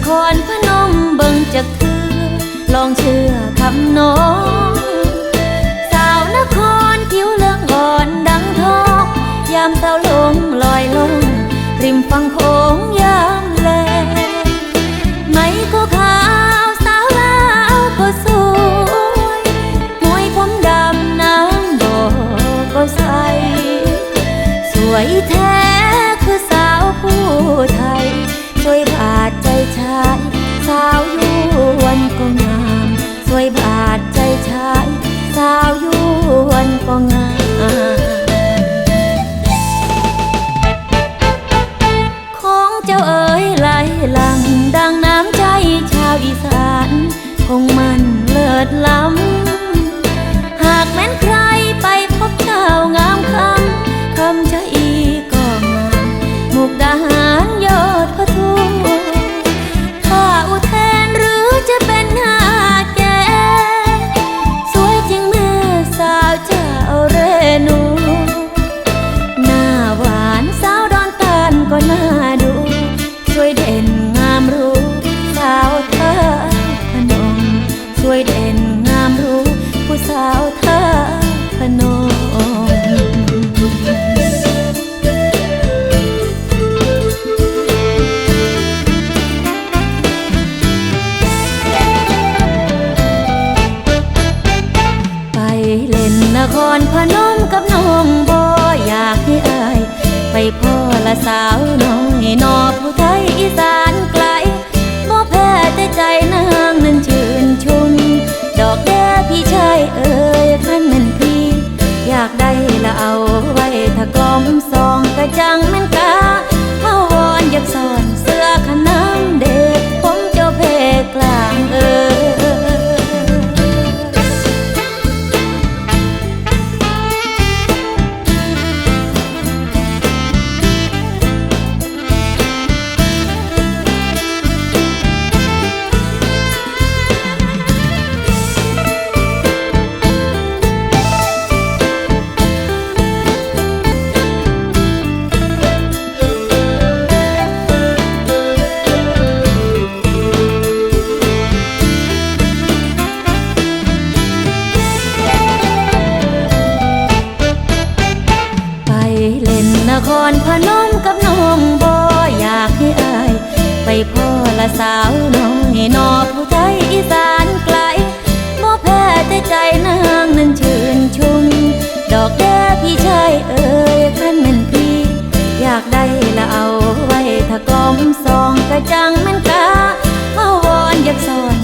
ຄອນພະນົມເບິ່ງຈັກເທື່ອ ລອງເຊື່ອຄຳນ້ອງ. ສາວນະຄອນຜິວເຫຼືອງອ່ອນດັ່ງທອງ ຍາມເຊົ້າລົງລອຍລ່ອງ ລິມຝັ່ງໂຂງຍາມແລງ. ໄໝກໍຂາວ ສາວລາວກໍສວຍ ມວຍຜົມດຳ ນາງບໍ່ກໍໃສ ສວຍແທ້ຄືສາວຜູ້ໄທ ສວຍບາດໃຈຊາຍ ສາວຍວນກໍງາມ ສວຍບາດໃຈຊາຍ ສາວຍວນກໍງາມ. ຂອງເຈົ້າເອີຍໄຫຼຫຼັ່ງ ດັ່ງນ້ຳໃຈຊາວອີສານ ຄົງມັນເລີດລ້ຳ. ຫາກແມ່ນໃຄໄປພົບເຈົ້າງາມຄຳ ຄຳຈະອີກໍງາມ ມຸກດາຫານຍອດພະທຸ. ຖ້າອຸເທນຫຼືຈະເປັນທ່າແກ່ ສວຍຈິງແມ່ສາວເຈົ້າເຣນູ. ໜ້າຫວານສາວດອນຕານກໍໜ້າດູ ສວຍເດັ່ນງາມຮູ້ສາວທາດພະນົມ ສວຍເດັ່ນງາມຮູ້ຜູ້ສາວທາດພະນົມ. ໄປຫຼິ້ນນະຄອນພະນົມກັບນ້ອງບໍ ຢາກໃຫ້ອ້າຍໄປພໍ້ລະສາວນ້ອຍ ນອກຜູ້ໄທອີສານໄກ ບໍ່ແພ້ແຕ່ໃຈນາງນັ້ນຊື່ນຊົມ ດອກເດີພີ່ຊາຍເອີຍ ຄັນແມ່ນພີ່ຢາກໄດ້ລະເອົາໄວ້ ຖ້າກລ່ອມສອງກະຈັ່ງແມ່ນກາ ເວົ້າວອນຢາກສອນເສື້ອຂະໜາມເດ ຜົມເຈົ້າແຜ່ກລາງເອີຍ. ໄປເລ່ນນະຄອນພະນົມກັບນ້ອງບໍ ຢາກໃຫ້ອ້າຍໄປພໍ້ລະສາວນ້ອຍ ນອກຜູ້ໄທອີສານໄກ ບໍ່ແພ້ແຕ່ໃຈນາງນັ້ນຊື່ນຊົມ ດອກເດີພີ່ຊາຍເອີຍ ຄັນແມ່ນພີ່ຢາກໄດ້ລະເອົາໄວ້ ຖ້າກລ່ອມສອງກະຈັ່ງແມ່ນກາ ເວົ້າວອນຢາກສອນ